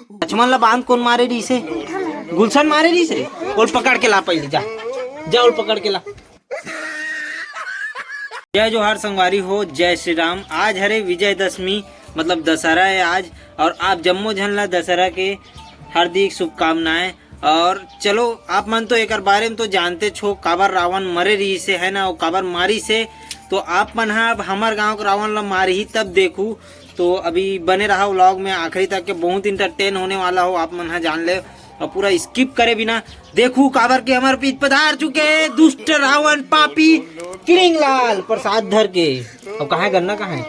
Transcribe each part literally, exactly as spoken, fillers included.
लक्ष्मण ला बांध कोन मारे रहिसे? गुलशन मारे रहिसे। ओल पकड़ के ला पहले, जा, जा ओल पकड़ के ला। जय जोहार संगवारी हो, जय श्री राम। आज हरे विजयदशमी, मतलब दशहरा है आज, और आप जम्मो झन ला दशहरा के हार्दिक शुभकामनाएं। और चलो, आप मन तो एकर बारे में तो जानते छो, काबर रावण मरे रहिसे, है ना, वो काबर मारिसे। तो आप मन हा अब हमर गांव के रावण ला मारही, तब देखू। तो अभी बने रहा व्लॉग में आखिरी तक के, बहुत एंटरटेन होने वाला हो, आप मन हा जान ले। और पूरा स्किप करे बिना देखू, काबर के हमर बीच पधार चुके हैं दुष्ट रावण पापी किलिंग लाल प्रसाद धर के। अब कहाँ है गन्ना, कहाँ है,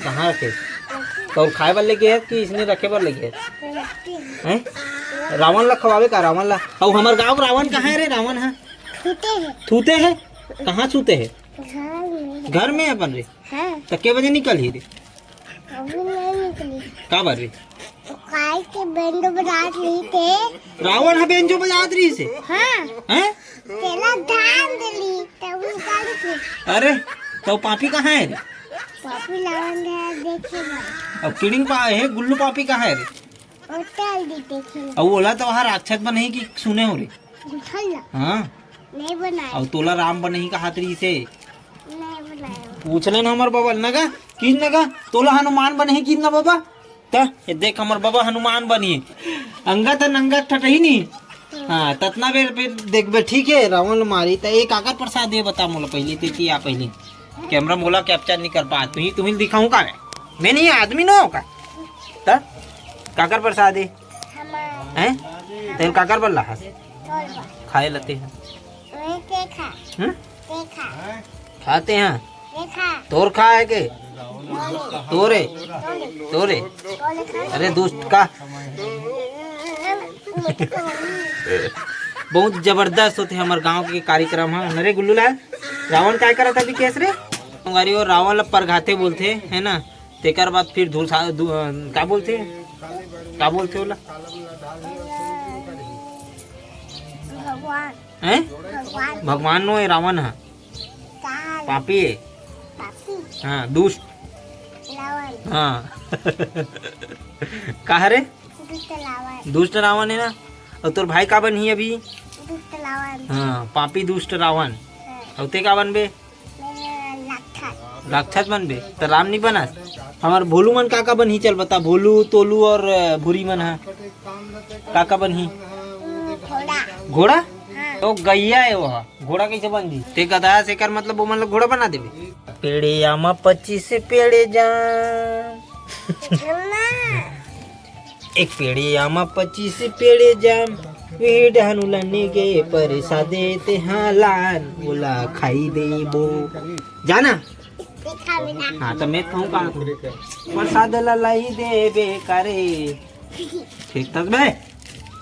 कहाँ रखे? तो खाए बर लेके है कि इसने रखे बर लेके है? हैं? रावण ला खवावे का, रावण ला? और हमर गांव के रावण कहाँ है रे? रावण है? सूते हैं। सूते है? कहाँ सूते है? घर में। घर में अपन रे? हाँ। तो के बजे निकल ही रे? अभी नहीं निकली। का बार रे? तो काय के बेंजो बजात रहिसे। रावण हा बेंजो बजात रहिसे? हाँ। हैं? तेला ध्यान देली, तब निकाली थी। अरे, तो पापी कहाँ है रे? पापी लावण गया देखे बर। अब किलिंग पा है, गुल्लू पापी कहाँ है रे? होटल दी देखे ला। अब ओला तो वहाँ राक्षस बने ही कि सुने हो रे? उठल ला। हाँ। नहीं बनाया। अब तोला राम बने ही कहात रहिसे। नहीं बनाया। पूछ लेना हमर बाबा ल ना गा, किन ना गा, तोला हनुमान बने ही किन ना बाबा? त ये देख हमर बाबा हनुमान बनी। अंगत है नंगत ठटही नी। हाँ, ततना बेर, बेर देखबे, ठीक है, रावण मारी। त एक काकर प्रसाद दे बता मोला पहले, ते की आ पहले। कैमरा मोला कैप्चर नहीं कर पा, तुही, तुही दिखाऊं का मैं? मैं नहीं आदमी ना हो का? त काकर प्रसाद है? हमार। हैं? तेन काकर बर लाहस? तोर बर। खाए लते हैं। मैं के खा? हम्म? ते खा। खाते हैं। ते खा। तोर खा है के? तोरे। तोरे। तोरे। तोरे खा। अरे दुष्ट का। बहुत जबरदस्त होते हमर गांव के कार्यक्रम ह। नरे गुल्लू लाल, रावण काय करत अभी केस रे? संगवारी हो, रावण ला परघाते बोलथे, है ना? तेकर बाद फिर धूल सा-, धू-, अ, का बोलथे? का बोलथे ओला? भगवान। हैं? भगवान। भगवान नो है रावण ह। काल। पापी है। पापी। हाँ, दुष्ट। रावण। हाँ। का हरे? दुष्ट रावण। दुष्ट रावण है ना? और तोर भाई का बनही अभी? दुष्ट रावण। हाँ, पापी दुष्ट रावण। हाँ। और ते का बनबे? मैं राक्षस। राक्षस बनबे? त राम नहीं बनस? हमर भोलू मन का का बनही? चल बता, भोलू, तोलू और, अ, भूरी मन ह। का का बनही? हम्म, घोड़ा। घोड़ा? हाँ। तो गैया है वो। घोड़ा कैसे बन जी? ते गधा से कर, मतलब वो मन ला घोड़ा बना देबे। पेड़े आमा पच्चीस पेड़े जाम। एक पेड़े आमा पच्चीस पेड़े जाम। वीर डहनु लने के परसादे ते हालान, ओला खाई देबो। जाना? देखा बिना। हाँ, तो मैं कहूँ का? प्रसाद ला लाई देबे करे। ठीक तक बे।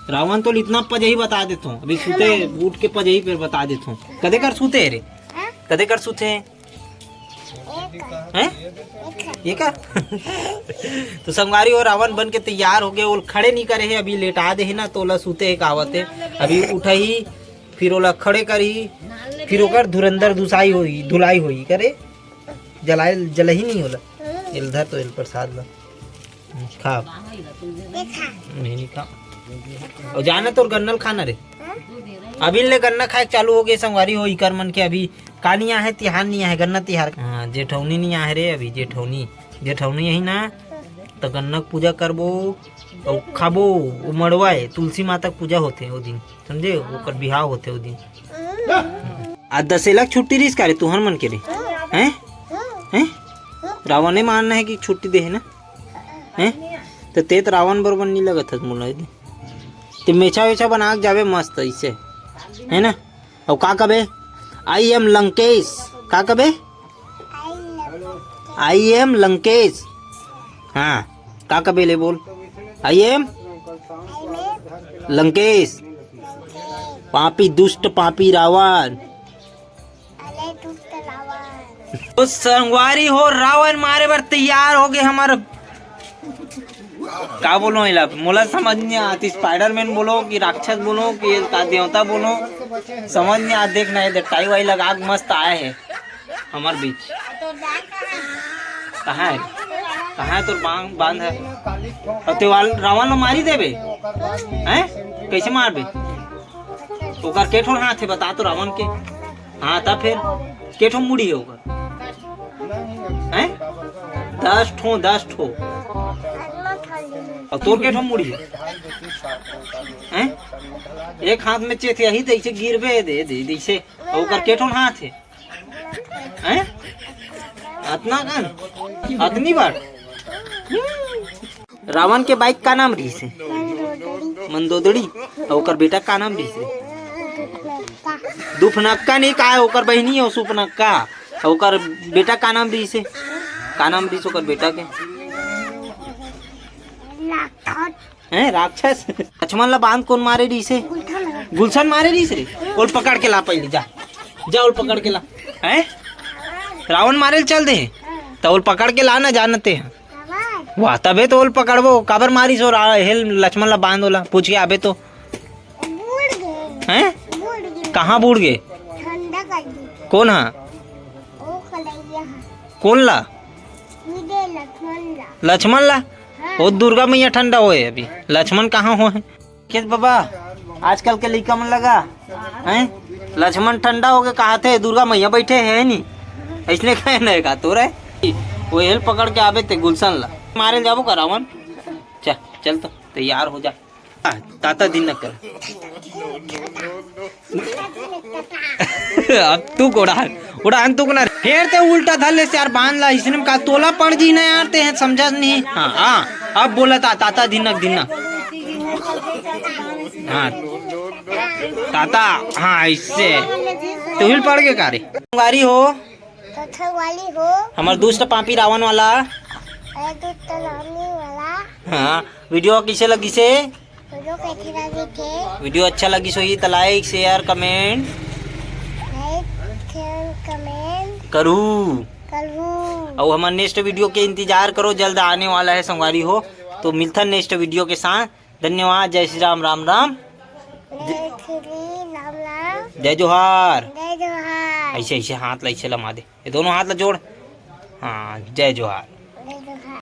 रावण तो इतना पजही बता देथो, अभी सुते उठ के पजही पे बता देथो। कदे कर सुते रे? हाँ? कदे कर सुते? हैं? ये का? तो संगवारी हो, रावण बन के तैयार हो गए, ओल खड़े नहीं करे है, अभी लेटा दे है ना, तो ओला सुते है कहावत है। अभी उठही, फिर ओला खड़े करही, फिर ओकर धुरंधर धुसाई होई, धुलाई होई करे, जलाए, जलही नहीं होला। एल धर तो एल प्रसाद ला। खा। देखा। नहीं, नहीं खा। और जाना तोर गन्ना ल खाना रे। हाँ? अभी ले गन्ना खाए चालू हो गए संगवारी हो, इकर मन के अभी का नहीं आहे, तिहार नहीं आहे, गन्ना तिहार। हाँ, जेठौनी नहीं आहे रे अभी, जेठौनी, जेठौनी यही ना, तो गन्ना के पूजा करबो और खाबो। वो मड़वा है, तुलसी माता के पूजा होते वो दिन, समझे, ओकर बिहाव होते वो दिन। आज दसेला के छुट्टी रहिस का रे तुहर मन के रे? हैं? हैं? रावणे मानना है कि छुट्टी दे है ना? हैं? तो ते तो रावण बरोबर नहीं लगत हस मोला दे। ते मेछा वेछा बना के जाबे मस्त ऐसे, है ना? और का कबे? I am Lankesh. का कबे? I am Lankesh. हाँ, का कबे ले बोल? I am Lankesh. पापी, दुष्ट पापी रावण। अरे दुष्ट रावण। तो संगवारी हो, रावण मारे बर तैयार हो गए हमर। का बोलो इला? मोला समझ नहीं आती। स्पाइडरमैन बोलो कि राक्षस बोलो कि ये का देवता बोलो, समझ नहीं आ। देख ना, ये देख, टाई वाई लगा के मस्त आए है हमर बीच। कहाँ है? कहाँ हे तोर बांध, बांध हे? अउ ते वाल रावण ला मारी देबे? हैं? कइसे मारबे? ओकर के ठोन हाथ हे, बता तो रावण के। हाँ, तब फेर के ठो मुड़ी हे ओकर? हैं? दस ठो, दस ठो। अउ तोर के ठो मुड़ी हे? हैं? एक हाथ में चेत हे, यही तइसे गिरबे दे, दे, दइसे। अउ ओकर के ठोन हाथ हे? हैं? अतना कन? अतनी बार? रावण के बाई के का नाम रहिस हे? मंदोदड़ी। अउ ओकर बेटा के का नाम रहिस हे? दुफनक्का नहीं, का हे? ओकर बहिनी हे सुपनक्का। अउ ओकर बेटा के का नाम रहिस हे? का नाम रहिस ओकर बेटा के? हैं, राक्षस? लक्ष्मण ला बांध कोन मारे रहिस हे? गुलशन मारे रहिस रे। ओला पकड़ के ला पहली, जा। जा, ओला पकड़ के ला। हैं? रावण मारे ल चल दे। त ओला पकड़ के ला ना, जानते हैं। वाह, तबे तो ओला पकड़बो। काबर मारिस ओ रा-, हे लक्ष्मण ला बांध ओला? पूछ के आबे तो। बूड़ गे। हैं? बूड़ गे। कहाँ बूड़ गे? ठंडा कर दी। कोन हा? ओ कलैया हा। कोन ला? सीधे लक्ष्मण ला। लक्ष्मण ला? हाँ। ओ दुर्गा मैया ठंडा होए अभी। लक्ष्मण कहाँ होए? केस बाबा, आजकल के लइका मन लगा, हैं? लक्ष्मण ठंडा होके कहाथे, दुर्गा मैया बैठे हे, हे नी? अइसने कहे नहीं का तोरे? ओ हेल पकड़ के आबे ते गुलशन ला। मारे ल जाबो का रावण? चल, चल तो, तैयार हो जा। ताता दिन न कर। अब तू कोड़ा, उड़ान तू कोना। फेर ते उल्टा धर ले यार, बांध ला, इसने में का तोला पड़ जी ना यार, ते हैं समझा नहीं। हाँ, हाँ, अब बोला ता, ताता दिनक दिनक। हाँ, ताता, हाँ, इससे। तू हिल पड़ के का रे? संगवारी हो। तो संगवारी हो। हमर दुष्ट पापी रावण वाला। अरे दुष्ट रावण वाला। हाँ, वीडियो कइसे लगिस हे? वीडियो कइसे लगिस हे? वीडियो अच्छा लगिस होही त like, share, comment। Like, share, comment। करू। करू। अउ हमर next वीडियो के इंतजार करो, जल्द आने वाला है संगवारी हो। तो मिलथन next वीडियो के साथ। धन्यवाद, जय श्री राम, राम राम। जय श्री राम राम। जय जोहार। जय जोहार। अइसे, अइसे हाथ ला अइसे लमा दे, ये दोनों हाथ ला जोड़। हाँ, जय जोहार।